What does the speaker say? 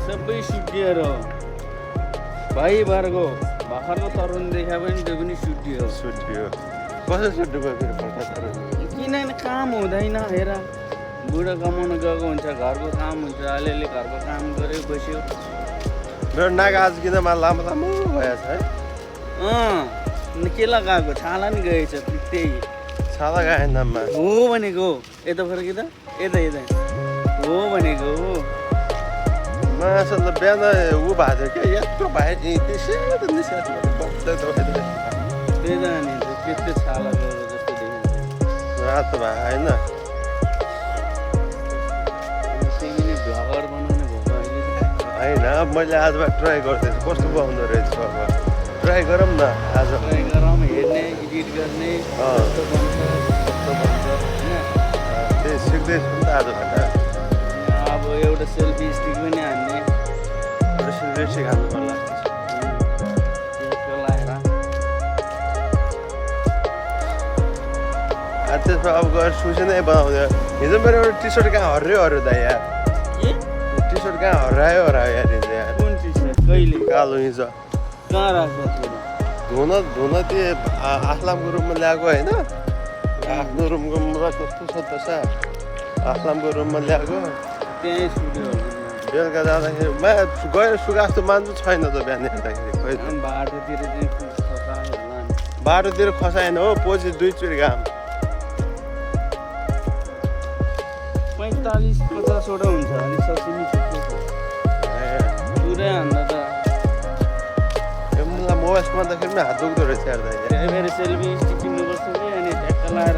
सबै सुटिएर भाइ बारको भर्खरको तरुण देखा पनि त्यो पनि सुटियो सुटियो कसरी सुट्नु भयो फेरि फर्का किनभने काम हुँदैन हेर बुढो कमाउन गएको हुन्छ घरको काम हुन्छ अलिअलि घरको काम गऱ्यो बस्यो मेरो नाक आज किन लामो लामो भएछ है के लगाएको छाला नि गएछ त्यही छाला गएन नाममा हो भनेको यता फर्क त यता यता हो भनेको मासल त बिहान ऊ भएको थियो क्या यत्रो भाइ त्यसै त निस्केको त्यही त नि त्यस्तै छाला गएको जस्तो देखिन्छ रातो भाइ होइन तिमी नै भ्लगर बनाउने भएको अहिले होइन मैले आजबाट ट्राई गर्दैछु कस्तो बनाउँदो रहेछ अब ट्राई गरौँ न आज ट्राई गरौँ हेर्ने एडिट गर्ने कस्तो बन्छ होइन त्यही सिक्दैछु नि त आजबाट अब एउटा सेल्फी स्टिक पनि हान्ने एउटा सिक्रेसी खानु पर्ला त्यसको लगाएर त्यसमा अब गएर सुसी नै बनाउँदै हिजो मेरो एउटा टी सर्ट कहाँ हरायो दाइ यार के टी सर्ट कहाँ हरायो यार हिजो यार कुन चिज कहिले कालो हिजो कहाँ राख्छ धुन त्यो आसलामको रुममा ल्याएको होइन आफ्नो रुमको कस्तो छ त सा आसलामको रुममा ल्याएको त्यहीँ सुट्यो बेलुका जाँदाखेरि गएर सुगास्तो मान्छु छैन त बिहान हेर्दाखेरि खोइ बाटोतिर चाहिँ खसायो होला नि बाटोतिर खसाएन हो पछि दुईचोटि घाम 45-50 हुन्छ अलिक ससिनी छुट्टै छ पुरै हान्दा त मलाई मोबाइल भन्दाखेरि पनि हात दुख्दो रहेछ हेर्दा फेरि सेल्फी स्टिक किन्नुपर्छ कि अनि ट्याक्क लाएर